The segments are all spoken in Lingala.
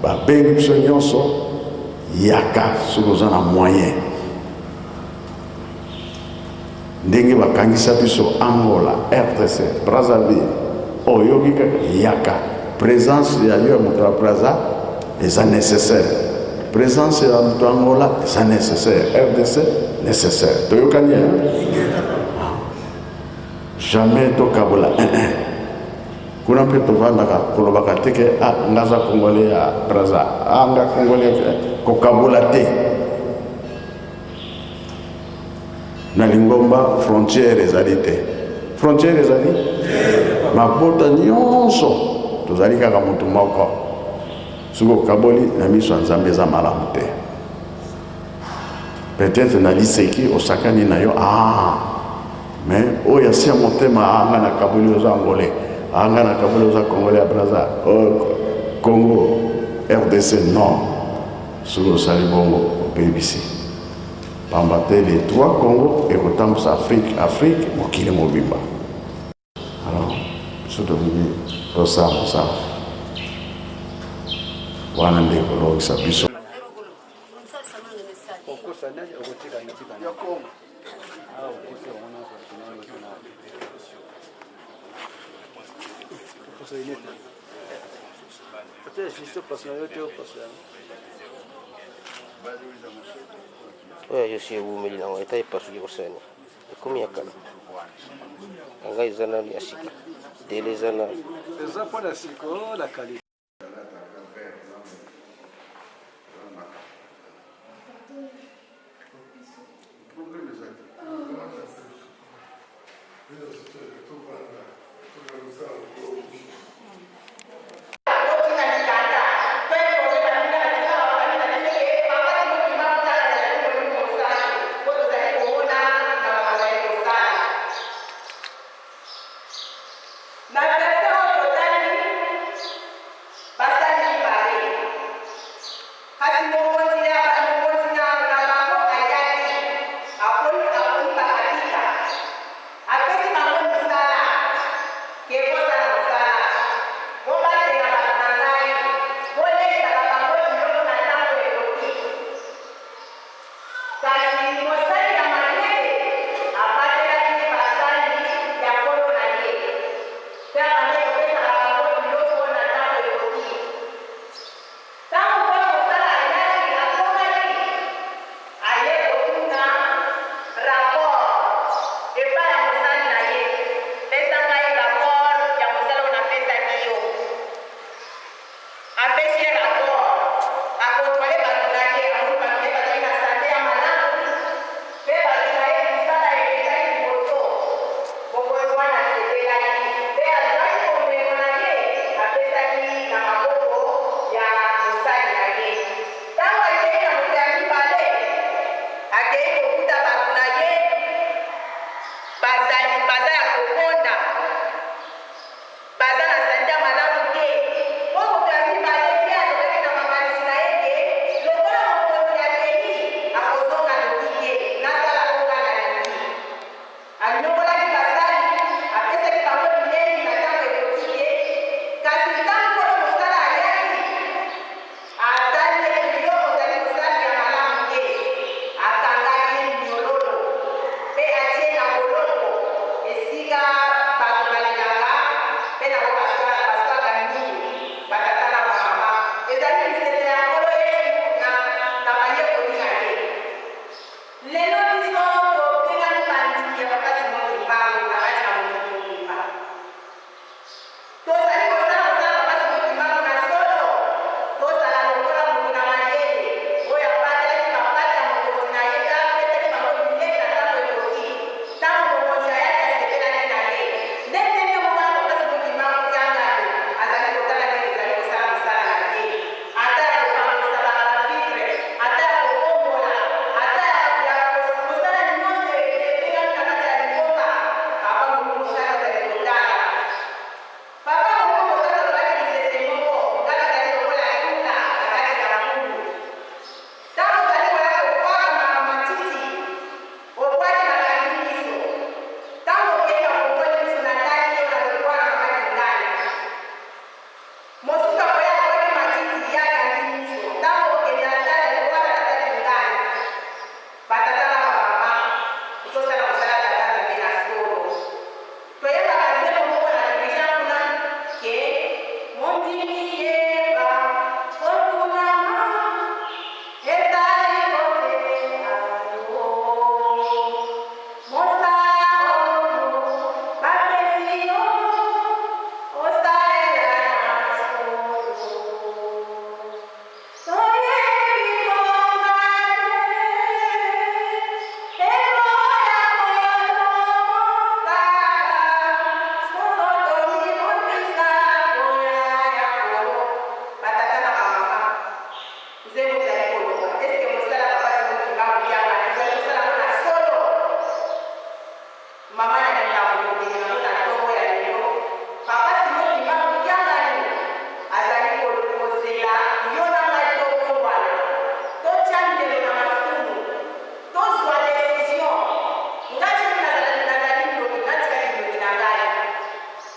Babengi biso nyonso, yaka soki oza na moyen. Ndenge bakangisa biso Angola, RDC, Brazzaville, oyoki kaka yaka. Presence ya yo ya moto ya Brazza eza necessaire. Presence ya moto ya Angola eza necessaire. RDC necessaire. Toyokani hein? Jamais tokabola un un. Kuna mpe tovandaka kolobaka te ke ah nga aza congolais ya Brazza, ah nga congolais kokabola te. Na lingomba frontière ezali te. Frontière ezali mabota nyonso tozali kaka moto moko. Soki okaboli na miso ya Nzambe eza malamu te. Peut-être na liseki osakani na yo ah mais oyo asi ya motema ah nga nakaboli oza angolais ah nga nakaboli oza congolais ya Brazza oh, Congo RDC non. Soki osali bongo obebisi pamba te les trois Congo ekotambusa Afrique, Afrique mokili mobimba. Alors biso tolingi tosala mosala wana nde ekolongisa biso. Oyo yo si ewumeli nango eta epasuki kosani ekomi ya kala ya ngai eza nanu ya sika dele eza nanu eza mpo na siko la qualité. Na verse oyo totangi, basali mibale. Kasi mokonzi ya mokonzi na na bango ayaki, aponi aponi bakapita, apesi bango misala, ke bosala mosala, bobatela bato na ngai, boleisaka bango biloko na ntango ekoki. Kasi mosali ya mayele abatelaki basali ya nkolo na ye, mpe abandaki kopesaka bango biloko na ntango ekoki. Ntango nkolo mosala ayaki, azongaki, aye kotuna rapport epai ya mosali na ye, Pesa ngai rapport ya mosala oyo napesaki yo. Apesi ye rapport, a controler batu na ye, amoni batu na ye bazali na sante ya malamu pe batu na ye misala ekendaki liboso. Mokonzi wana asepelaki pe azuaki bomengo na ye apesaki na maboko ya mosali na ye. Tango akei na moto ya mibale, akei kokuta batu na ye bazali baza ya kokonda. Baza na sante ya malamu te. Po moto ya mibale ye alobaki na makanisi na ye ke lokola mokonzi akei, akozonga noki te, nasala oyo nga nalingi. Anyokolaki basali, apesaki bango bilei na tango ekoki te. Kasi ntango nkolo mosala ayaki, Atali ete yo ozali mosali ya malamu te, akangaki ye minyololo mpe atie na boloko, esika bato balelaka mpe na oyo baswaka minu, batata na bamama. Ezali lisese ya Nkolo Yesu na na bayekoli na ye. Lelo biso tobengami bandimi ya Papa Simon Kimbangu na kati na mokili mobimba. Tozali kosala mosala makasi Simon Kimbangu na solo? Tozala lokola moto na mayele oyo abatelaki bampate ya mokonzi na ye mpe apesaki bango bilei na ntango ekoki. Ntango mokonzi ayaki, asepelaki na ye.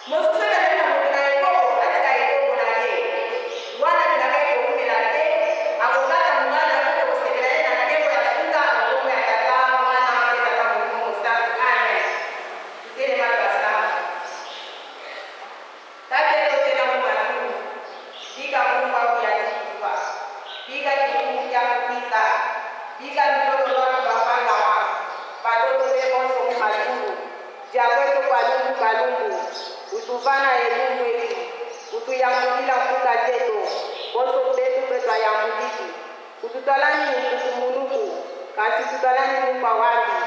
Mosusu soki azali na moto na ekobo, atika ekobo na ye. Wana bilaka ekowumela te, akokata mongala na ye mpe tokosepela ye na nkembo ya suka na nkombo ya Tata, Mwana, mpe Tata Molimo Mosantu. Amen. Totelema twasamba. Tate totena mu mazulu, bika kumbwa kuya tshikufa, bika tshifungu tshia kukiza, bika luzolo lua lua batoto be bonso mu mazulu, dia kuetu kalumbu kalumbu, utuvana elumbu eki, utuyambukila mpuka dietu, bonso betu pe tuayambukiki. Kututwalani mukukumuluku, kasi tutwalani mukwa wambi.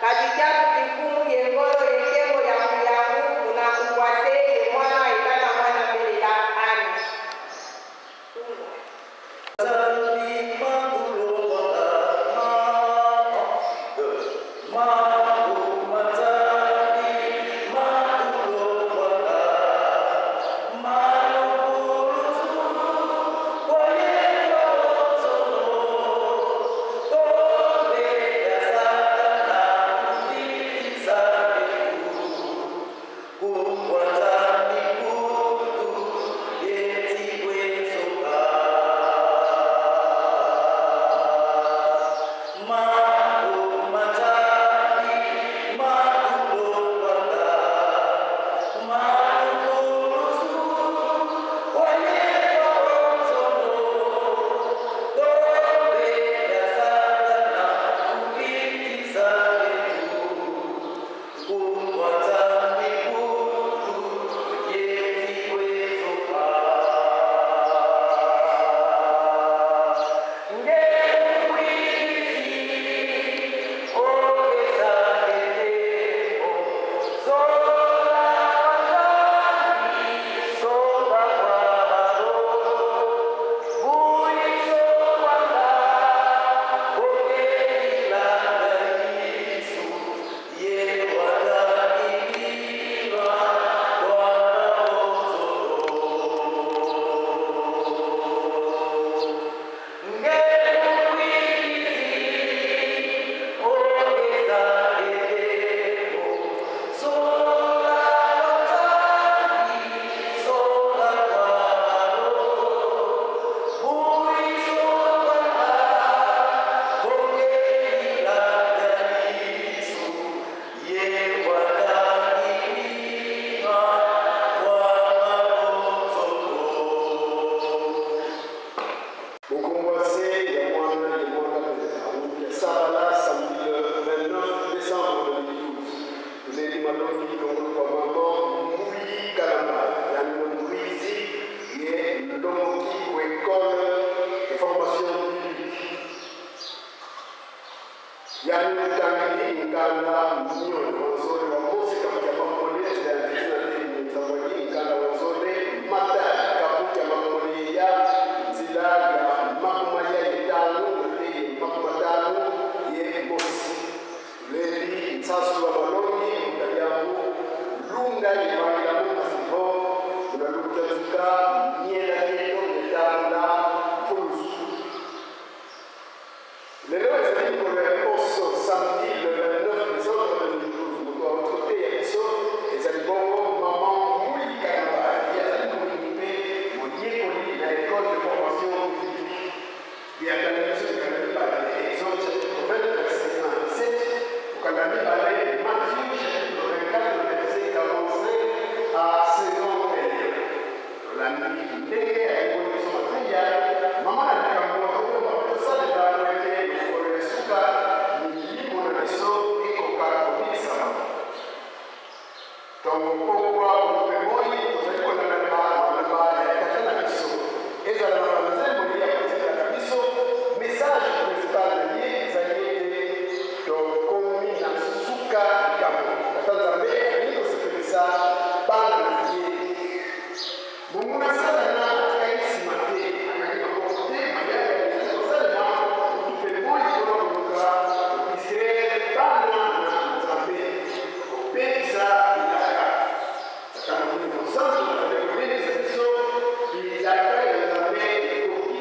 Kadi kiaku kifumu ye ngolo ye nkembo ya mbuyangu munakukwase ye mwana ekata mwana mbelela. Amen. Tunga. Bokongoise ya mwana ye mwana mpenza Sabala samedi le 29 décembre 2012 Leli Malongi longolo kwa maman Mbuyi Kalamba ya Mwizi ye Ndomoki ku école de formation biblique ya Ntangili Nkanda Mnyoni Wanzole wa Mose Kabuki ya Mamole ya Ntina te Nzambwaki Nkanda Wanzole Mata Kabuki ya Mamole ya nzila ya makuma ya etano te makuma tano ye Mosi Leli Nsasu wa Malongi Mutaliangu Lunda Ivangila Mukasipo Unalukuta Miela Yeto Metanda Mfulusu Lelo ezali mokolo ya poso samedi le 29 décembre 2012. Moto ya koteya biso ezali bongo mama Muli Kalamba. Ye azali molimi mpe moyekoli na école de formation biblique. Ye atanga biso mikanda mibale, Exode chapitre 20 verset 1 à 17, mokanda mibale Matthieu chapitre 24 verset 45 à 51. Tolandi ndenge ayekoli biso mateya mama na likambo akoyeba tosalela po ete mokolo ya suka milimo na biso ekoka kobikisama. Tongo pokwa butu mpe moi tozali kolandaka maloba ya Tata na biso, ezala na banzembo ye akotindelaka biso. Message principal na ye ezali ete tokomi na suka likambo. Tata Nzambe alingi kosepelisa bana na ye. Monguna Satana atikali nsima te, akangi maboko te, mayaka ezali kosalema butu mpe moi mpo na koluka kodistraire bana na Nzambe, kopekisa bilaka. Tata Molimo Mosantu azali kolendisa biso, bilaka ya Nzambe ekoki.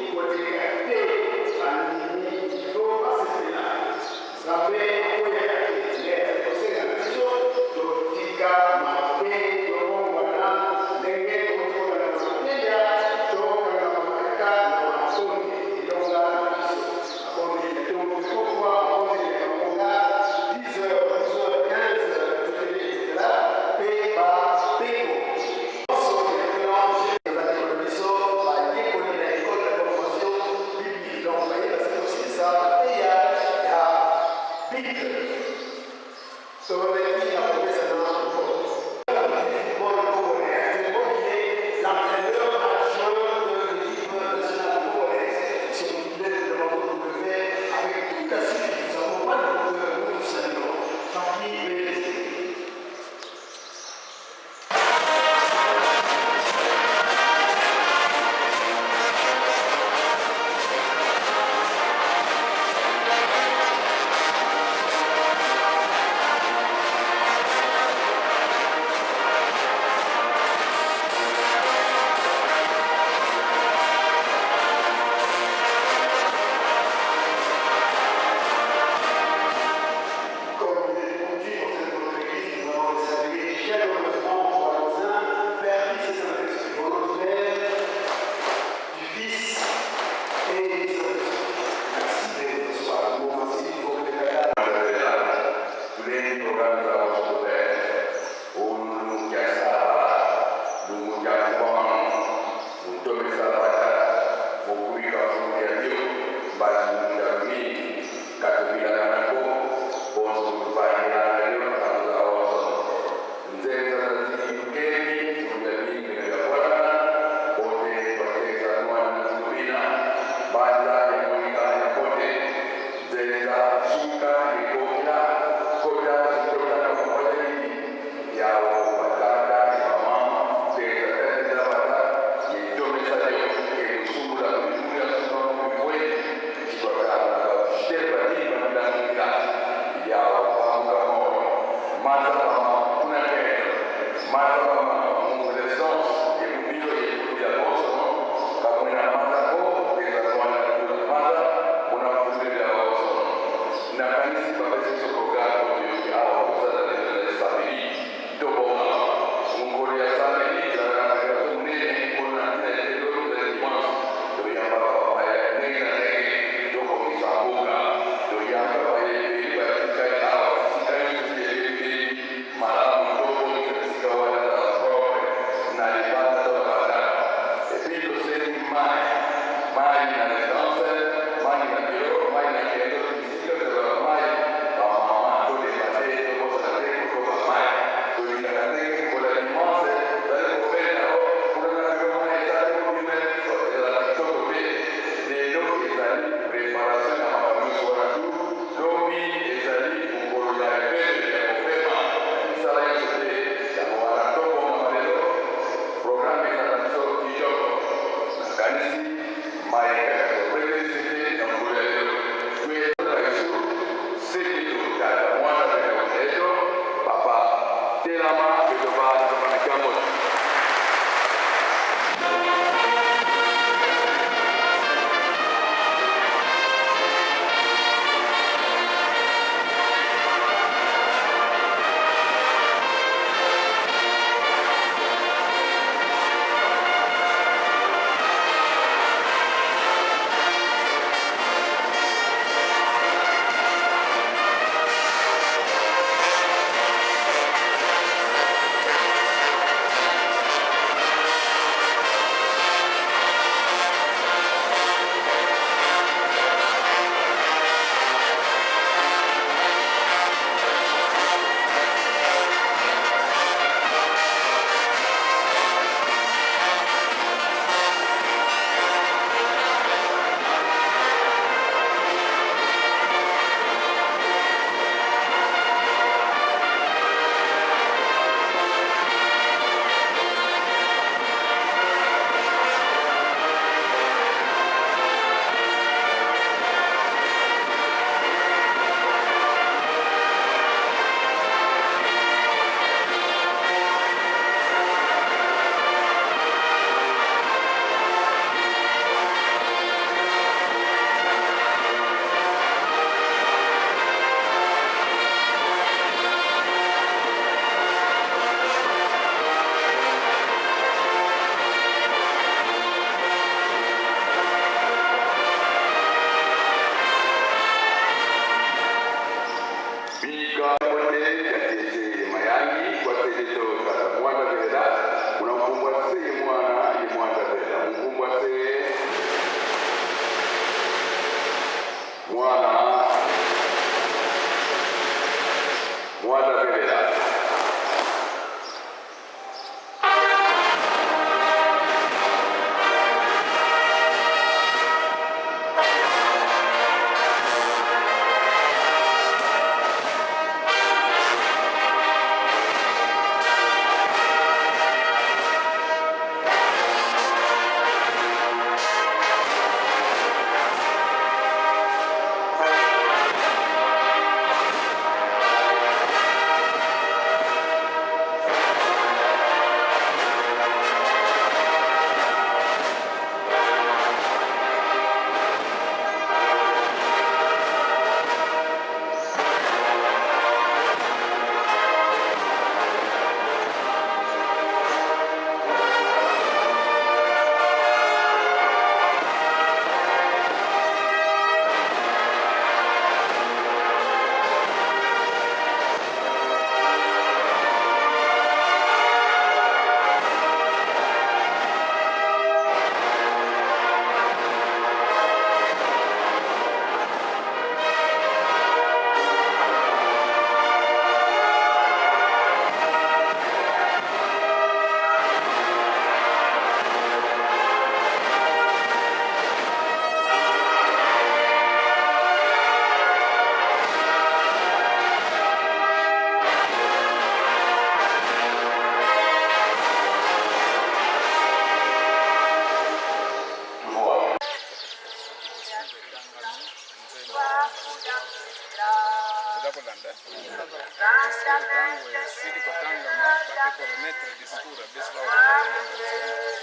tour ya biso awa tokoyemba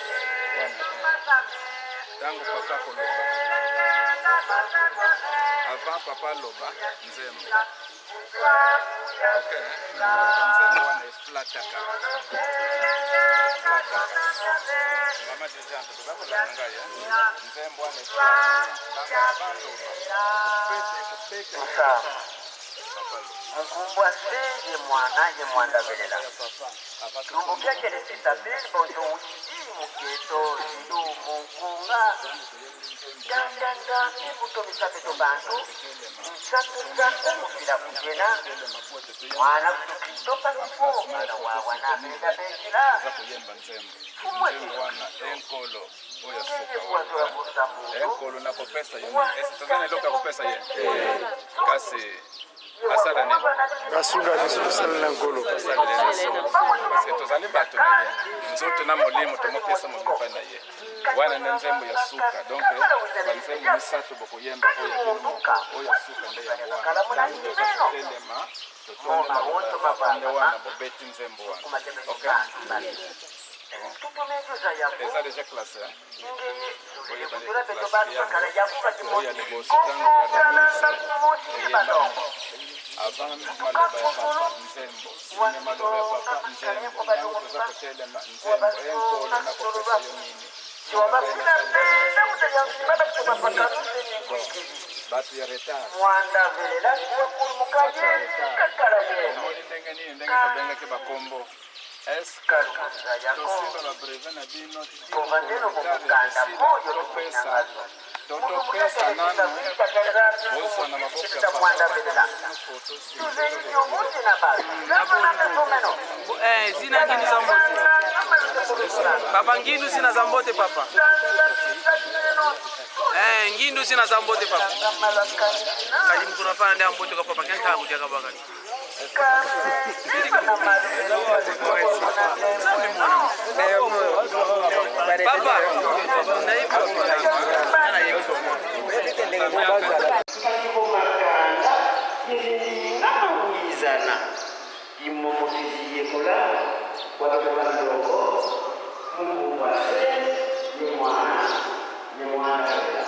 nzembo wana. Ntango papa koloba, avant papa aloba nzembo, ok, nzembo wana eflataka, eflataka. Mama dirigeante, boza kolanda ngai? Nzembo wana eflataka ntango avant loba, kopesa, ekobeta papa loba. Mukumbwa se ye mwana ye mwanda velela. Lumbu kyakele sisabeli bonso uchidi muketo zilu munkunga. Ganganga mibuto misapeto bantu. Nsaku mufila kujena. Mwana kutu pasipo mwana wawa na benda bejila. Eza koyemba nzembo. Fumwe. Nzembo wana enkolo oyo Ngeye suka kuwazola wana kusa muntu. enkolo nakopesa ye nini? Ese toza na eloko ya kopesa ye? Kasi asala nini? Asunga biso tosalela Nkolo. Tosalela biso parce que tozali bato na ye, nzoto na molimo tomopesa mobimba na ye. Wana nde nzembo ya suka. Donc banzembo misato bokoyemba, oyo ya bino moko, oyo ya suka nde yango wana. Ntango toza kotelema, totonde maloba ya papa, nde wana bobeti nzembo wana. Ok, eza déjà classé, hein? Oyo ya liboso, ntango ya remise eyembami, avant maloba ya papa nzembo, nsima maloba ya papa nzembo, ntango toza kotelema nzembo enkolo nakopesa yo nini. Bato ya retard, bato ya retard, omoni ndenge nini, ndenge tobengaki bakombo? Est-ce tosimba babrevet na bino? Retard ya kosila, topesa to topesa nanu, bozwa na maboko ya papa foto. Zina ngindu za mbote papa, ngindu zina za mbote papa. Ngindu zina za mbote papa kali mkuna fana ndi ambote kwa papa kenka kuja kabaka. Papa Makanda yelingamawizana imomotiziyekola watoto bandongo Mungu wase ye mwana ye mwana wela.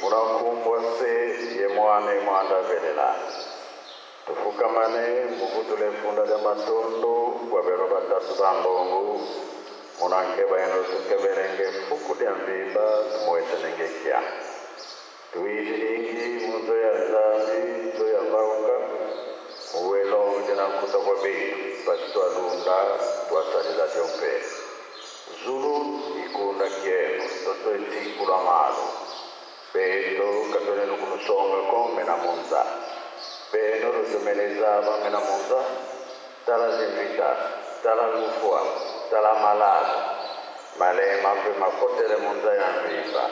Munakumbwa se ye mwana mwanda velela. Tufukamane muvutule funda lya matondo bwabelo batatu bambongo munankeba eno tukebelenge fuku lya mbimba tumuwetenenge kya tuitilingi munzo ya Nzambi, nzo ya mauka muwelo uje na nkuta kwa beitu pasi twalunda twasalila lyompe zulu ikunda kieno toto etikula malo beto katoleno kulusonga ko mena munza beno lutumeleza mena munza tala zimvita tala lufwa tala malalo malema mpe mapotele munza ya mvimba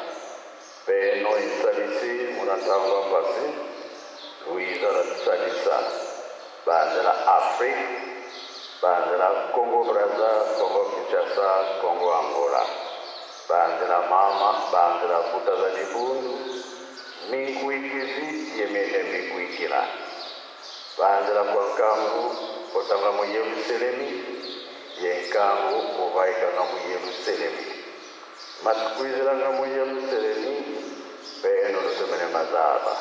beno isalisi munatangwa mbasi luiza la tusalisa banzela Afrique, banzela Congo Braza, Congo Kinshasa, Congo Angola, banzela mama, banzela futa za libundu minkuikizi yemene mikuikila banzela kwa nkangu kotanga mu Yerusalemi ye nkangu kuvaikanga mu Yerusalemi. Matikwizilanga mu Yerusalemi peno lutumene mazaba.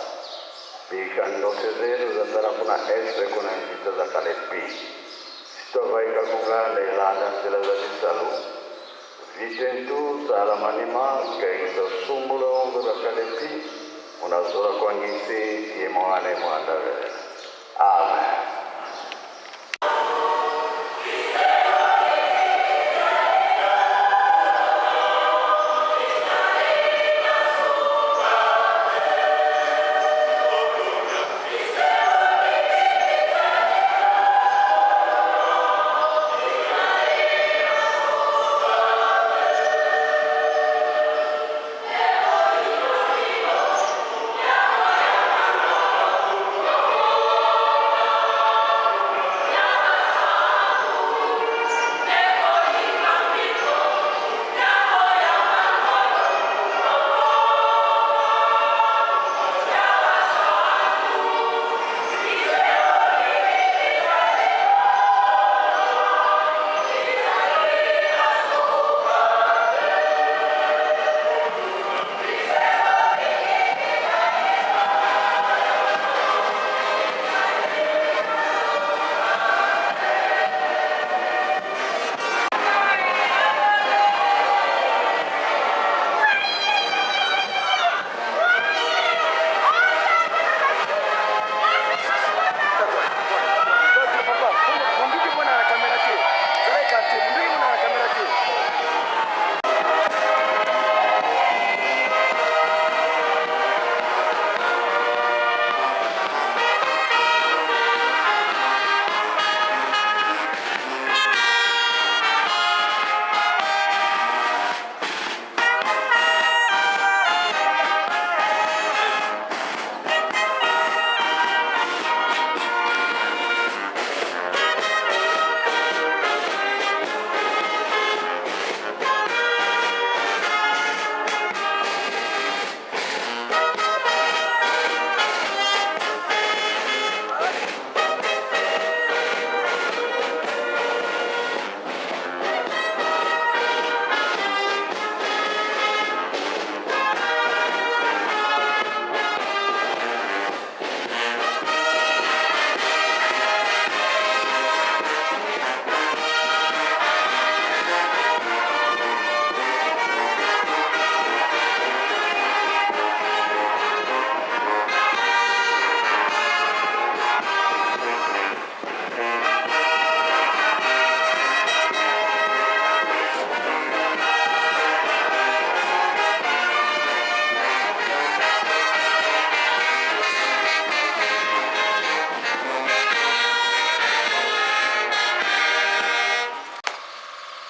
Bika ndoto zenu za kuna eswe kuna njita za kalepi. Sitovaika kunganda ilanda nzila za bisalu. Vitentu salamanima kaisa sumbulo ongo za kalepi. Unazora kwa ngisi yemoane mwandavele. Amen.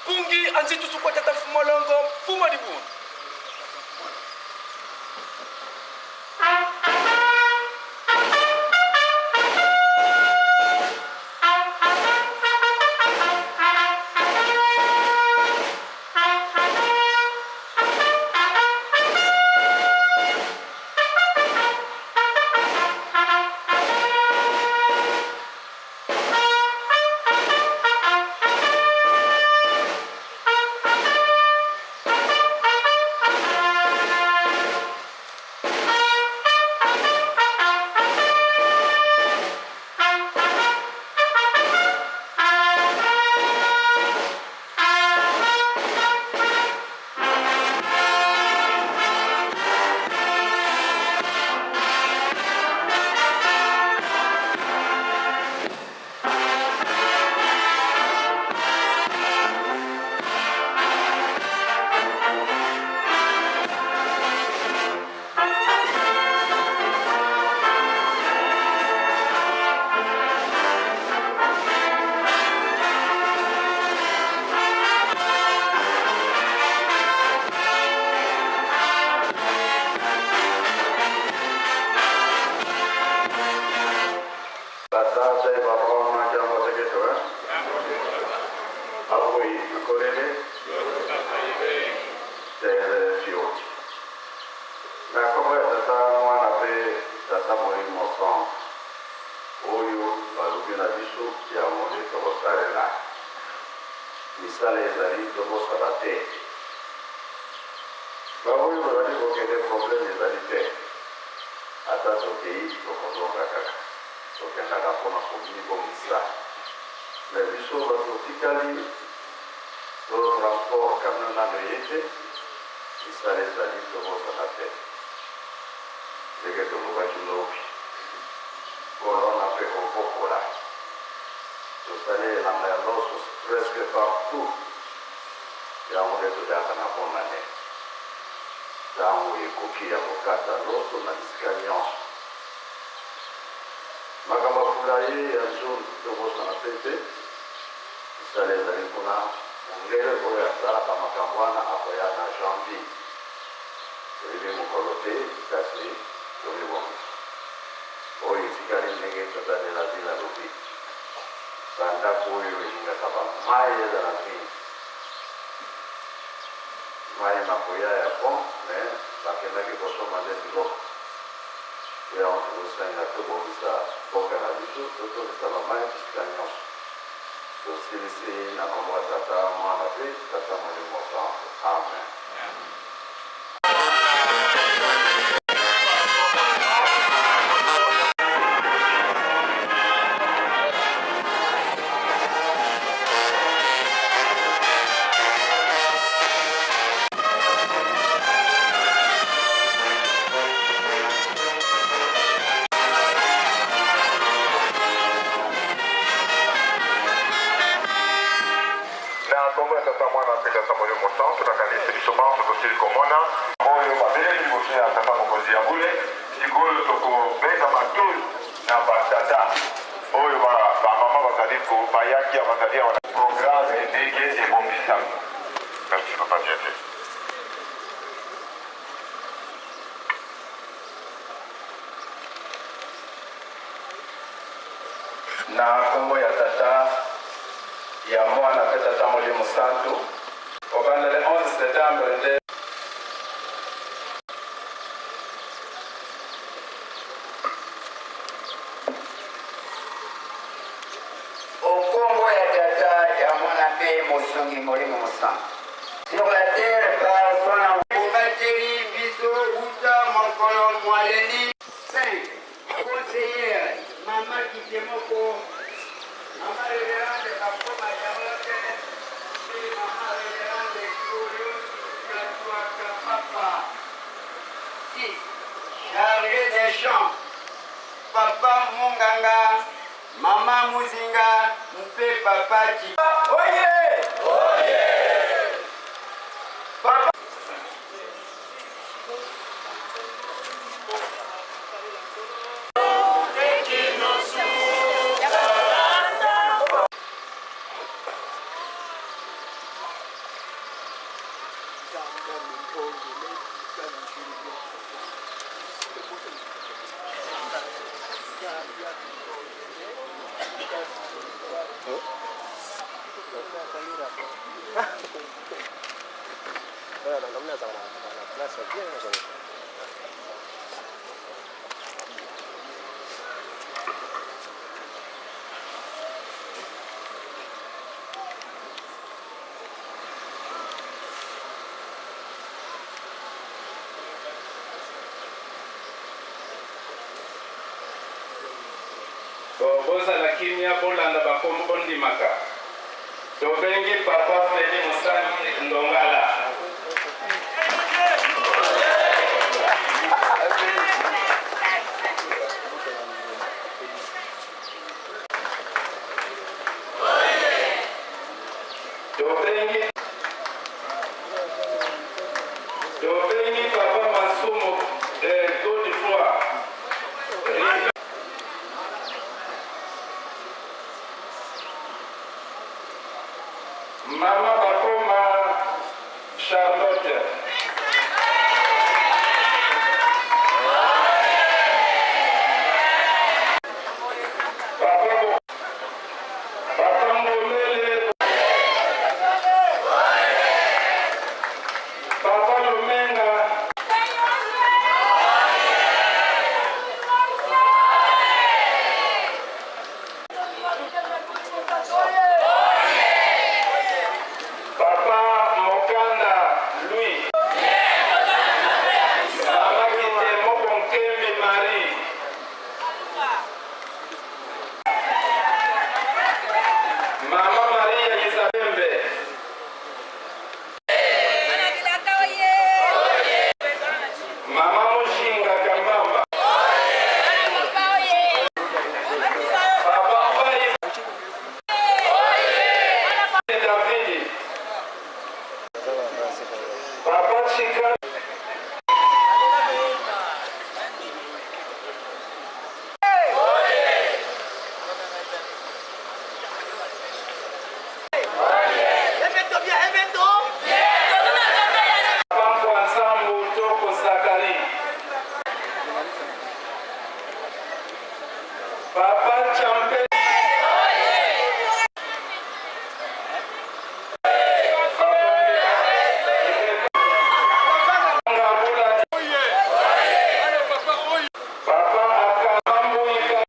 Pungi anzi tusukwa tata mfumolongo mfumo dibuni. Tata baba jambo teketo eh? Avoi akorele tere fioti. Na kombo ya tata mwana pe tata molimo santo. Oyo balobi na biso yango nde tokosalela. Misala ezali tokosala te. Baoyo bazali kokende problème ezali te. Ata tokei tokozonga kaka. Tokendaka mpona komibongisa. Mais biso bato totikali to transport camion nano eye te. Misala ezali tobosana te. Ndenge tolobaki lobi. Kolona mpe kobokola. Tosali elanga ya loso presque partout. Yango nde toliaka na bonne annee. Tango ekoki ya kokata loso na bisika nionso. Makambo ya poulailler ya zone tobosana pe te. Misala ezali kuna. Mundele oyo asalaka makambo wana akoya na janvier. Toyebi mokolo te kasi tomibongisa. Oyo etikali ndenge tata de la ville alobi. Ba ndako oyo elingaka ba mayi ezala mingi. Mayi makoya ya pompe mais bakendaki kosomba nde biloko. Nde yango tozosenga tobongisa mboka na biso, totondisa ba mayi bisika nionso. Tosilisi na kombo ya Tata, Mwana pe Tata Molimo Santu. Amen. Na nkombo ya Tata, Mwana mpe Tata Molimo Mosantu, nakanisi biso banso tosili komona oyo babelemi liboso ya Tata Mokonzi ya bule. Sikoyo tokobeta matoi na batata oyo bamama bazali ko bayaki ya bazali awa na programe ndenge ebongisami. Merci papa Diete. Na nkombo ya Tata, ya Mwana mpe Tata Molimo Santu, kobanda le 11 septembre nde. O nkombo ya Tata, ya Mwana mpe Mosungi Molimo Mosantu. Sur la terre par son amour. Bobateli biso uta mokolo mwa leli. 5, Conseillère Mama Kitemoko, Mama Reverende Bakoma Charlotte mpe Mama Reverende Gloriose Katuaka Papa. 6, Charge des champs, Papa Munganga, Mama Muzinga mpe Papa Chi. Oye! Oye! Papa. Bozala kimia bolanda bakombo bondimaka. Tobengi papa Feli Musangi Ndongala. Tobengi Tobengi papa Masumu eh, Godefroy. Mama Bakoma Charlotte. Papa Bo- Papa Ngomele. Papa Lumenga. Chika. Papa Nsambu Toko Zakari. Papa Champe. Papa Akambuika.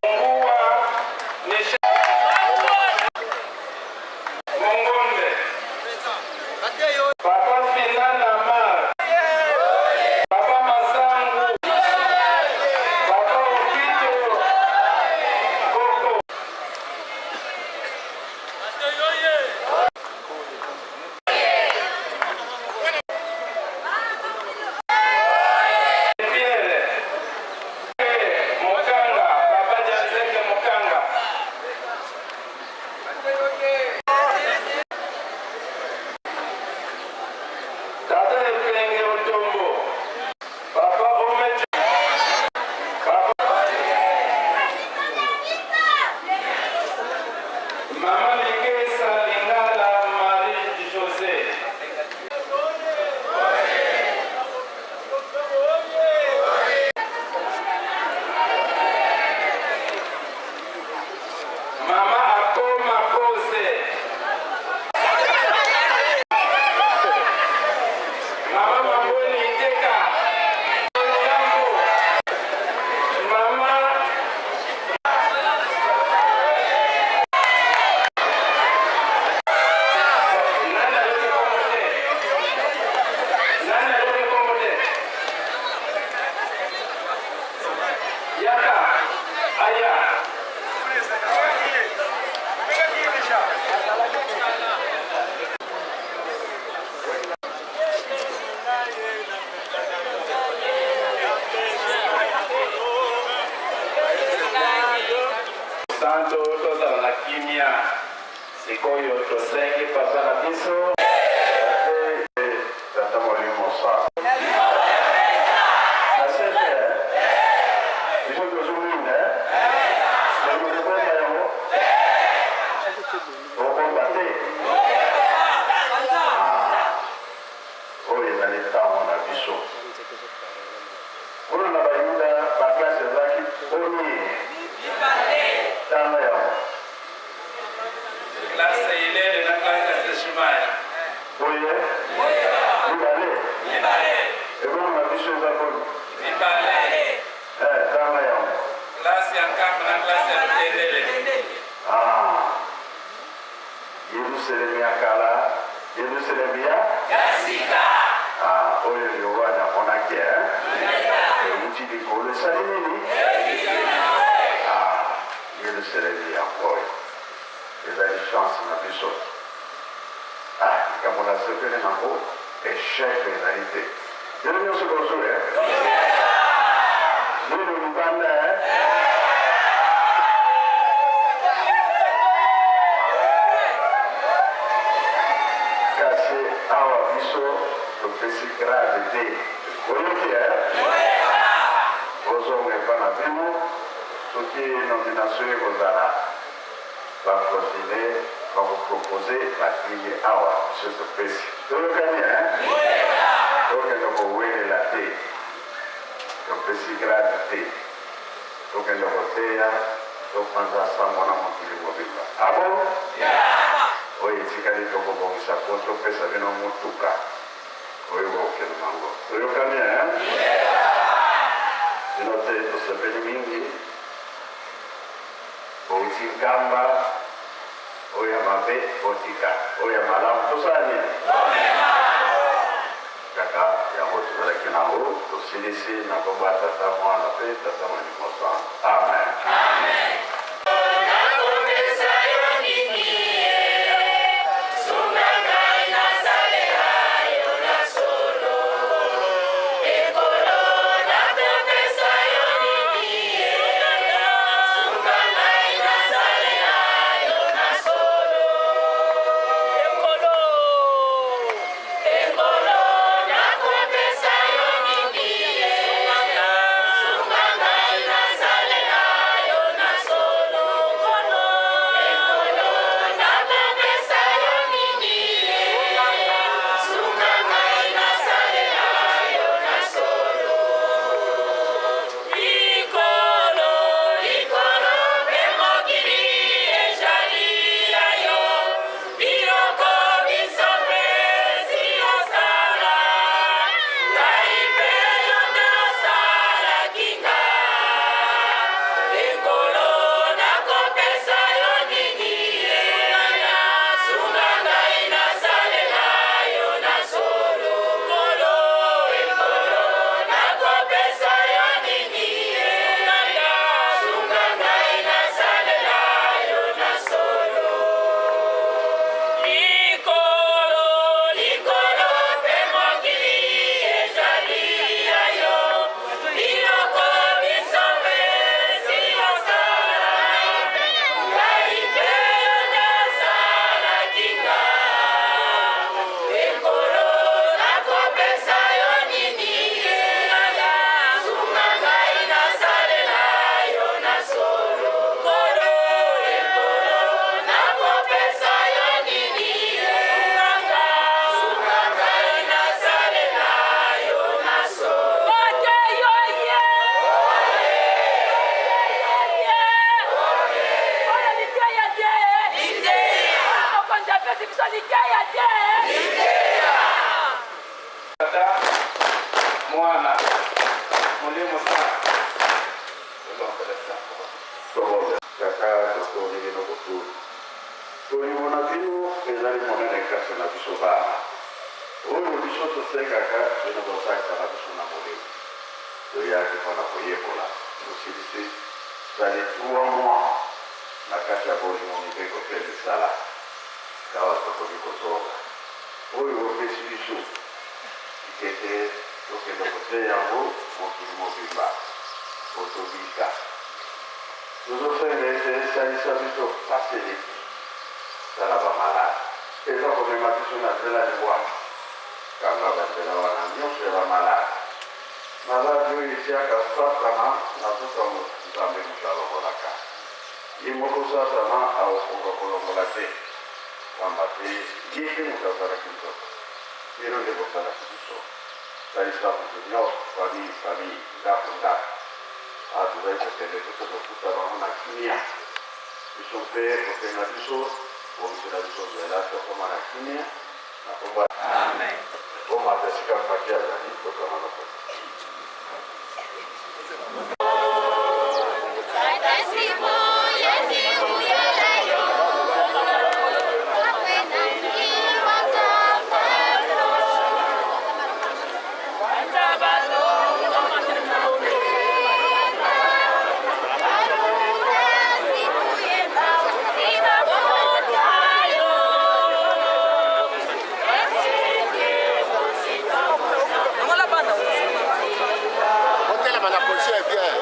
Mungua Nisha. Mongombe. Papa Finana Mar. Papa Masangu. Papa Okito. Koko. Pierre. Mokanga. Papa Janzeke Mokanga. Tata Epenge Otombo. Papa Omeja. Papa. Mama Likesa Lingala Marie José. Mama Akoma Kose. Mama Maboni Teka. Yambo. Mama Nana yote komote. Nana yote komote. Yaka. Aya. Santo tozala na kimia sikoyo tosengi papa na biso. Tata Molimo Santo. Nasete, biso tozomona, okomba yango, okomba te. Oyo ezali ntango na biso. Kuna na Bayuda baklase ezalaki boni? Tanga yango. Klase Ilele na klase ya Seshimaya. Boye? Mibale? Ebongo na biso eza boni? Mibale. Eh, tanga yango. Klase ya Nkamba na klase ya Lutendele. Ah, Yerusalemu ya kala, Yerusalemu ya Sika. Ah, oyo Yohane amonaki, eh? Euti likolo esali nini? Ah, Yerusalemu ya oyo ezali chance na biso. Ah, likambo nasepeli nango, échec ezali te. Bino nyonso bozwi, eh? Bino libanda, eh? Kasi awa biso topesi grade te. Oyoki, eh? Bozonga epa na bino, soki nomination ekozala, baprosile bakopropose batingi awa biso topesi. Toyokani, eh? Tokende kowelela te, topesi grade te, tokende koteya, topanza sango na mokili mobimba. Abo oyo etikali tokobongisa mpo topesa bino motuka oyo bokende nango. Toyokani, eh? Bino te, tosepeli mingi. Bouti Nkamba, oyo ya mabe botika, oyo ya malamu tosala nini? Kaka yango tozalaki nango, tosilisi na kombo ya Tata, Mwana mpe Tata Molimo Santo. Amen. Solo. biso liteya te. Tata, Mwana, Molimo Santu. Tata, totondi bino botuli. Bolingo na bino ezali monene kati na biso bana. Oyo biso tosengaka, bino bosalisaka biso na molimo. Toyaki mpo na koyekola, tosilisi sali 3 mois na kati ya bolingo, mibeko mpe misala. Awa tokoki kozonga. Oyo opesi biso, tika ete tokende koteya yango mokili mobimba mpo tobika. Tozosenga ete salisa biso pasi eleki. Tala ba malade eza komema biso na nzela liwa. Kanga ba nzela wana nionso ya ba malade. Malade oyo etiaka satana na nzoto ya moto Nzambe moto alongolaka. Ye moko satana akokoka kolongola te. Pamba te ye te moto azalaki nzoto. Bino nde bosalaki biso. Salisa moto nionso, famille famille, ndako ndako. Awa tozali kokende mpe tokokuta bango na kimia. Biso mpe kokende na biso, bongisela biso nzela tokoma na kimia na kombo ya. Amen. Bomata esika Faki azali, tokanga maboko. Otelema na position ya bien.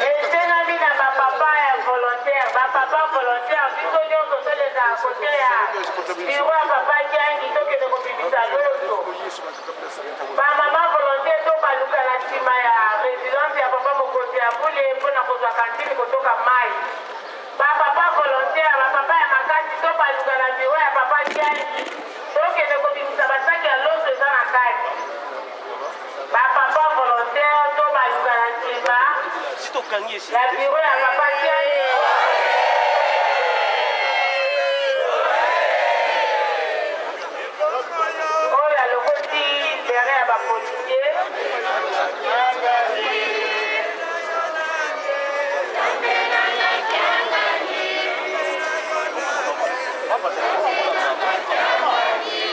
Esengami na bapapa ya volontaire, bapapa volontaire, biso nyonso toleka kote ya biro ya papa Kiangi, tokende kobimisa loso. Bamama volontaire to baluka na nsima ya residence ya papa mokonzi ya bule mpo na kozwa kantine kotoka mai. Bapapa volontaire, bapapa ya makasi, to baluka na biro ya papa Kiangi, tokende kobimisa basaki ya loso eza na kati. Ba papa volontaire to baluka na nsima ya biro ya papa Kiangi. Oyo alokoti beret ya ba policier.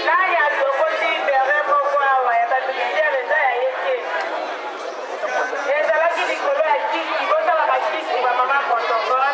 Nani alokoti beret moko awa ya ba militaire eza ya ye te. Ezalaki likolo ya kiti, botala ba kiti ba mama protocole.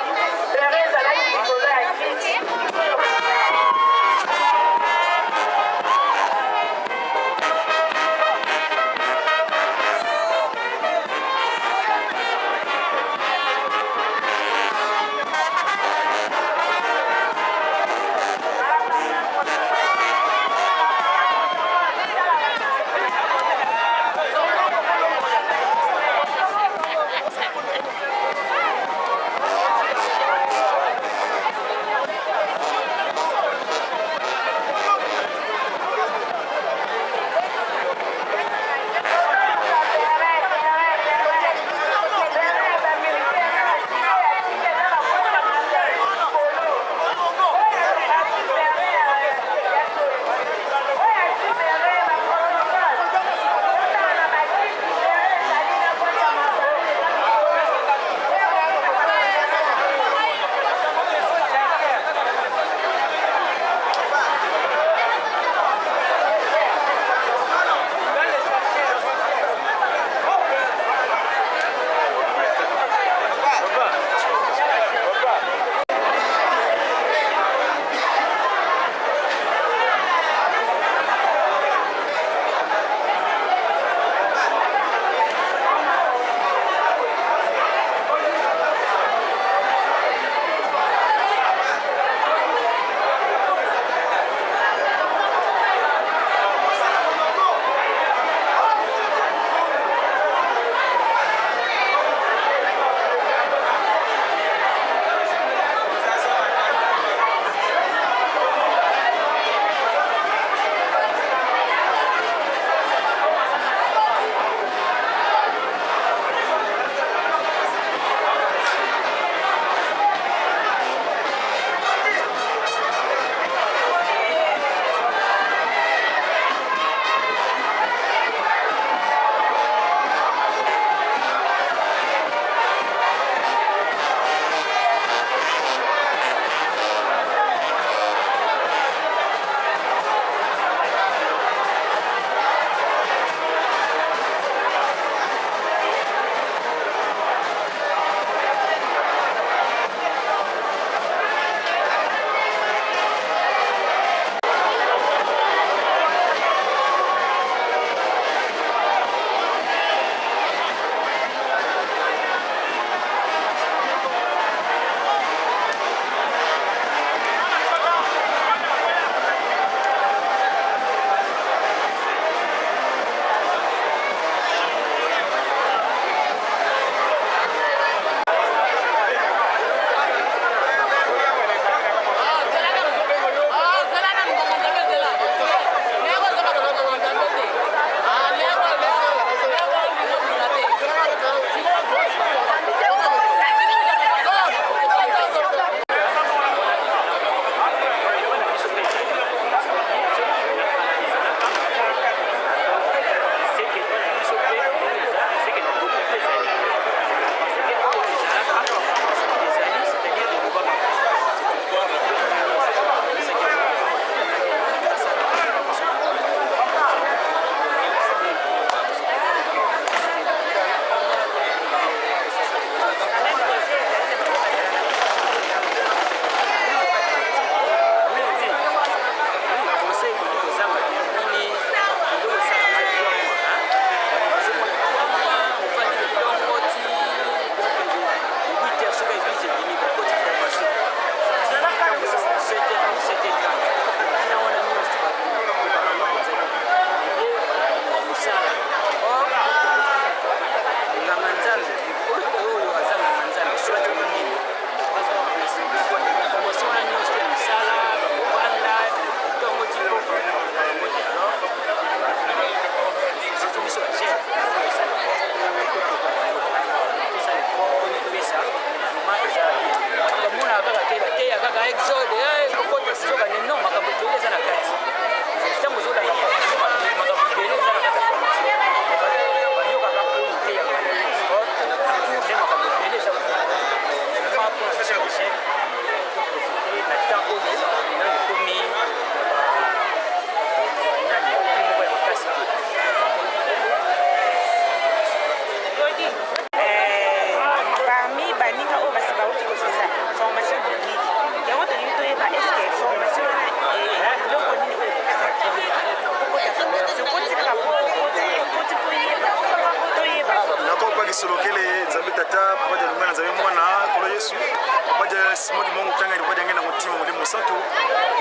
Papa de Simon Kimongo Kiangani, papa Diangenda Motima Molimo Santo.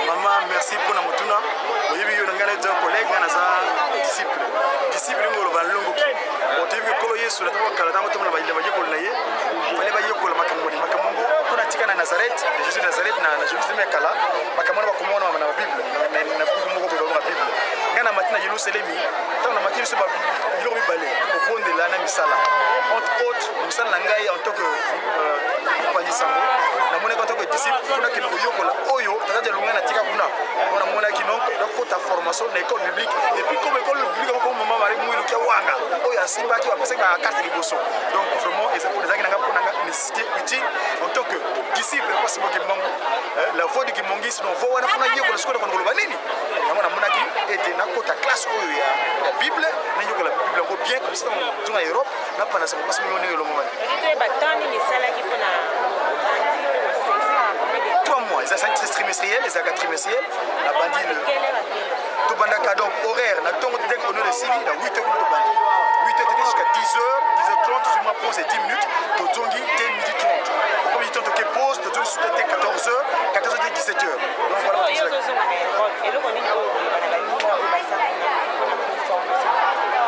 Mama, merci pour na motuna. Oyebi yo na ngai naza collègue, ngai naza disciple. Disciple ngo loba longo ki. Otoyebi kolo Yesu na tango kala tango tomona bayile bayekola na ye. Fallait bayekola makambo ni makambo ngo kuna tika na Nazareth, Jésus de Nazareth na na Jérusalem ya kala, makambo wana bakomona na Bible, na na buku moko boye na Bible. Ngai na mati na Yerusalemi, tango na mati biso ba biloko mibale, kobondela na misala. Entre autres, mosala na ngai en tant que mopanzi sango, namonaki en tant que disciple, kuna kende koyokola oyo tata Dialungana atika kuna. Wana namonaki donc nakota formation na école biblique et puis comme école biblique yango mama Marie Mwilu Kiawanga oyo asimbaki bapesaki ba carte liboso. Donc vraiment ezalaki na ngai mpo na ngai nécessité utile en tant que disciple ya Simon Kimbangu, la voix du Kimbanguiste, donc voix wana mpona yekola sikoyo nakona koloba nini. Yango namonaki ete nakota classe oyo ya Bible, nayekola Bible yango bien comme ça ntango na Europe napanda sango mpasi mino ndenge elongo mani. 3 mois, eza trimestriel, ezalaka trimestriel. Nabandi le tobandaka donc horaire na ntongo dès qu'on est esili na 8 heures kuna tobandi 8 heures tete jusqu'à 10 heures, 10 heures 30 tozwi mwa pause ya 10 minutes, tozongi te midi 30, okomi midi 30 toke pause, tozongi suka te 14 heures, 14 heures te 17 heures. Donc voilà.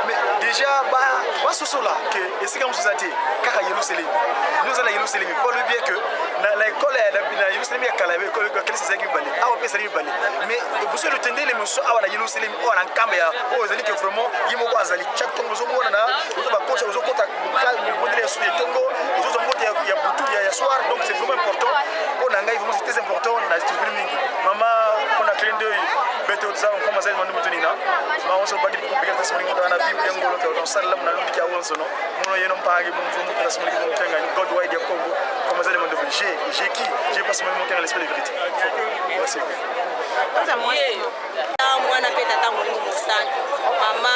Mais déjà basosola ke esika mosusu eza te kaka Yerusalemi, nde oza na Yerusalemi mpo alobi bien que na ekole na Yerusalemi ya kala bakelesi ezalaki mibale, awa mpe ezali mibale, mais biso lotendele mosusu awa na Yerusalemi oyo na nkamba ya oyo ezali ke vraiment ye moko azali chaque ntongo ozomona na ozo bakocha ozokota bondele ya suki ntongo ozozwa mbote ya butu ya soir. Donc c'est vraiment important mpo na ngai, vraiment c'est très important na discipline mingi mama mpo na clin d'œil bete oza nkoma azali mandu moto nina ma onso bagi kubika tasimoni ngoto na bible ngolo to don sala na lundi kya wonso no mono yeno mpangi mu mfumu tasimoni ngo kenga God wide ya Congo koma azali mandu j'ai j'ai qui j'ai pas simoni ngo kenga l'esprit de vérité. Merci. Mwana mpe tata Molimo Mosantu, mama.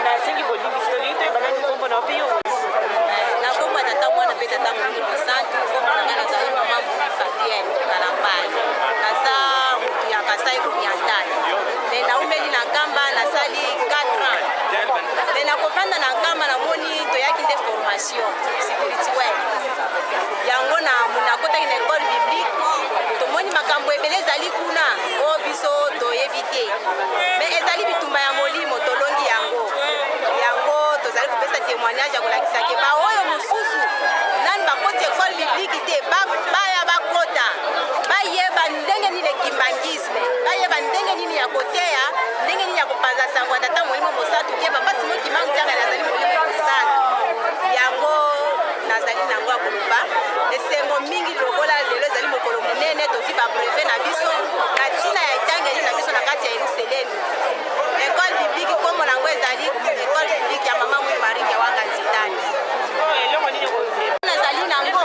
Nasengi bolimbisi, tolingi toyeba nani nkombo na mpe yo. Na nkombo ya tata, mwana mpe tata Molimo Mosantu, nkombo na ngai nazali mama Mbuyi Fabienne Kalambay, naza motu ya Kasai Oriental, me naumeli na Nkamba, nasali 4 ans. Me nakofanda na Nkamba, namoni toyaki nde formation spirituelle yango na nakotaki na école biblique, tomoni makambo ebele ezali kuna oyo biso toyebi te, me ezali bitumba ya molimo, tolongi yango. Yango tozali kopesa témoignage ya kolakisa ke baoyo mosusu nani bakoti école biblique te, baya bakota, bayeba ndenge nini ekimbangisme, bayeba ndenge nini ya koteya, ndenge nini ya kopanza sango ya tata Molimo Mosantu, ke papa Simon Kimbangu Kiangani azali Molimo Mosantu. Yango nazali nango ya koloba. Esengo mingi lokola lelo ezali mokolo monene, tozwi babrevet na biso na ntina ya etangeli na biso na kati ya Yerusalemi, école biblique. Nkombo nango ezali école biblique ya mama Mwi Marie Kiawanga Nzitani. Nazali nango,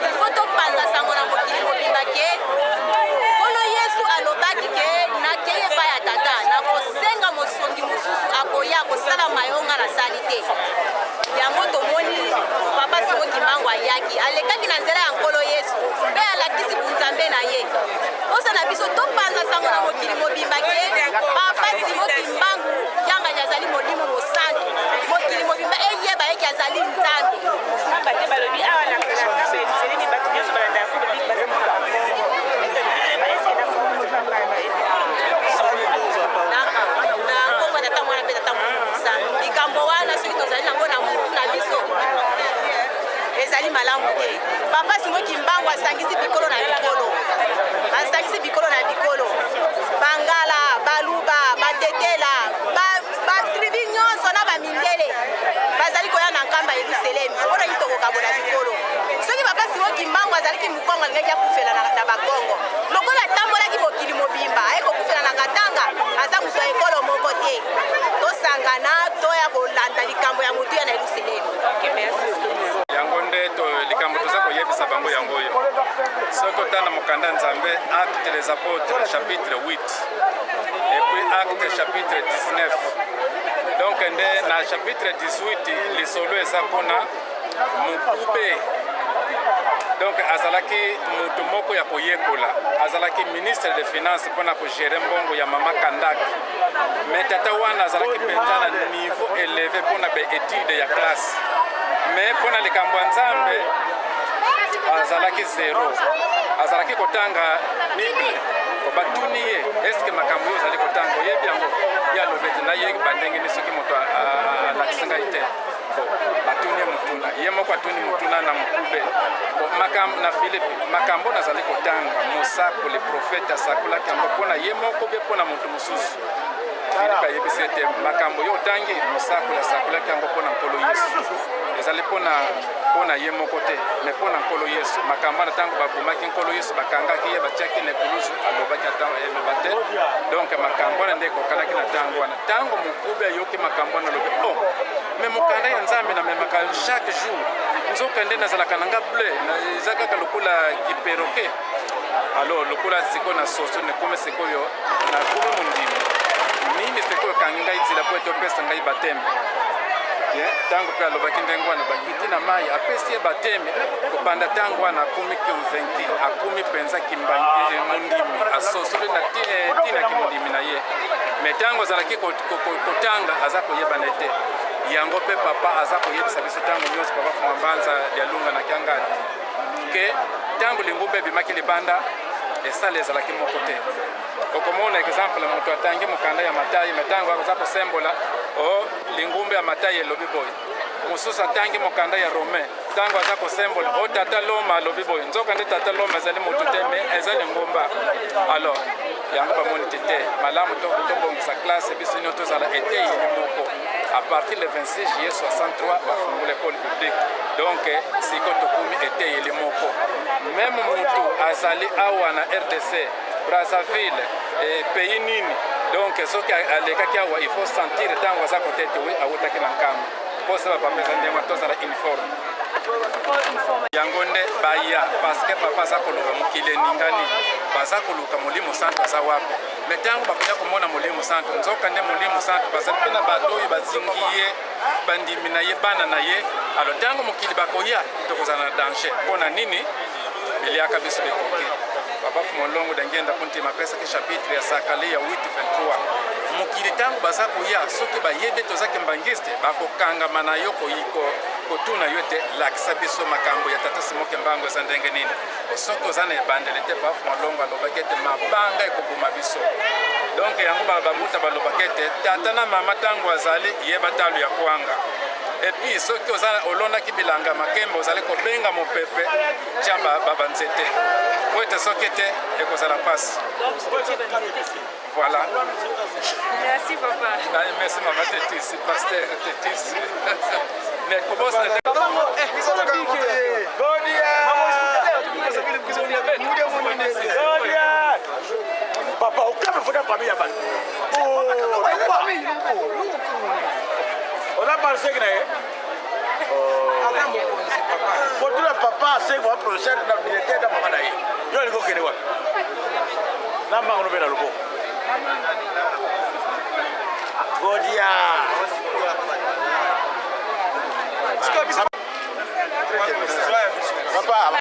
il faut topanza sango na mokili mobimba ke Nkolo Yesu alobaki ke nakei epai ya tata, nakosenga mosongi mosusu akoya kosala mayonga nasali te. Yango tomoni papa Simon Kimbangu ayaki, alekaki na nzela ya Nkolo Yesu mpe alakisi bunzambe na ye. Posa na biso topanza sango na mokili mobimba ke papa Simon Kimbangu Kiangani azali Molimo Mosantu, mokili mobimba eyeba eke azali Nzambe. Pamba te balobi awa na Nkamba Yerusalemi bato nyonso balandaka école biblique baza mpona na nkombo ya tata, mwana mpe tata Molimo Mosantu. Likambo wana soki tozali nango na mutu na biso ezali malamu te. Papa Simon Kimbangu asangisi bikolo na bikolo, asangisi bikolo na bikolo, bangala, baluba, batetela, batribu nyonso na bamindele bazali koya na Nkamba Yerusalemi. Mpona nini tokokabola bikolo? Soki papa Simon Kimbangu azalaki mokongo, alingaki akufela na bakongo. Lokola atambolaki mokili mobimba, aye kokufela na Katanga, aza moto ya ekolo moko te. Tosangana, toya kolanda likambo ya motuya na Yerusalemi. Yango nde likambo toza koyebisa bango yango oyo. Soki otala mokanda Nzambe, Acte des Apôtres chapitre 8 et puis Acte chapitre 19, donc nde na chapitre 18 lisolo eza kuna. Mokube donc azalaki moto moko ya koyekola, azalaki ministre de finance mpona kogérer mbongo ya mama Kandak. Mais tata wana azalaki mpenza na niveau élevé mpona baétude ya classe, mais mpona likambo ya Nzambe. Azalaki zero, azalaki kotanga Bible. Batuni ye, eske makambo oyo ozali kotanga oyebi yango? Ye alobi ete nayeba ndenge nini soki moto alakisi ngai te. Bon, batuni ye motuna, ye moko atuni motuna na mokube. Bon, makambo na Filipe, makambo nazali kotanga, mosakoli profete asakolaki yango mpo na ye moko mpe mpo na moto mosusu. Filipe ayebisi ete makambo yo otangi, mosakoli asakolaki yango mpo na Nkolo Yesu. Ezali mpo na mpo na ye moko te, me mpo na Nkolo Yesu. Makambo wana ntango babomaki Nkolo Yesu, bakangaki ye, batiaki na ekulusu, alobaki ata eloba te. Donc makambo wana nde ekokanaki na ntango wana. Ntango mokube ayoki makambo wana, alobi oh, me mokanda ya Nzambe namemaka chaque jour, nzoka nde nazalaka na nga bleu, eza kaka lokola kiperoke. Alors lokola sikoyo na soso nekomi sikoyo nakomi mondimi, nini sikoyo ekangi ngai nzela mpo ete opesa ngai bateme? Ntango mpe alobaki ndenge wana, bakiti na mai, apesi ye bateme. Kobanda ntango wana akomi convaincu, akomi mpenza kimbangi mondimi, asosoli na ntina kimondimi na ye. Me ntango azalaki kotanga, aza koyebana ete yango mpe papa aza koyebisa biso ntango nyonso, papa Fuma Mbanza Dialunga na Kiangani, ke ntango lingomba ebimaki libanda, esala ezalaki moko te. Okomona exemple, moto atangi mokanda ya Matai, me ntango aza kosembola o lingomba ya Matai elobi boye. Mosusu atangi mokanda ya Romain, ntango aza kosembola o tata Loma alobi boye. Nzoka nde tata Loma ezali moto te, me eza lingomba. Alors yango bamoni te te malamu tobongisa classe, biso nyonso tozala eteyeli moko. À partir le 26 juillet 63 bafungola école publique. Donc sikoyo tokomi eteyeli moko. Meme motu azali awa na RDC, Brazzaville, pays nini, donc soki alekaki awa, il faut sentir ntango aza kote ete wi awutaki na Nkamba. Mposa bapapa eza ndenge wana, tozala uniforme. Yango nde baya, parce que papa aza koloba mokili eningani, baza koluka Molimo Santu aza wapi. Me ntango bakoya komona Molimo Santu, nzoka nde Molimo Santu bazali mpe na bato oyo bazingi ye, bandimi na ye, bana na ye. Alo ntango mokili bakoya, tokozala na danger. Mpo na nini? Biliaka biso bikoki. Papa Fumolongo Dangenda Kuntima apesaki chapitre ya Sakale ya 8:23. Mokili ntango baza koya, soki bayebi toza kimbangiste, bakokangama na yo kotuna yo ete lakisa biso makambo ya tata Simon Kimbangu eza ndenge nini. Soki oza na ebandeli te, Papa Fumolongo alobaki ete mabanga ekoboma biso. Donc yango bambuta balobaki ete tata na mama ntango azali yeba talo ya kwanga. Et puis soki oza olonaki bilanga makembe, ozali kobenga mopepe, tia banzete po ete soki te ekozala mpasi. Voilà. Merci papa. Merci maman Tetis, pasteur Tetis. Mais comment ça? Papa, okame fota famille ya bato. Oza parle na ye. Kotuna papa asengi wa professeur na directeur na mama na ye. Yo alingi okende wapi? Na mbango mpe na loboko. Godia. Papa.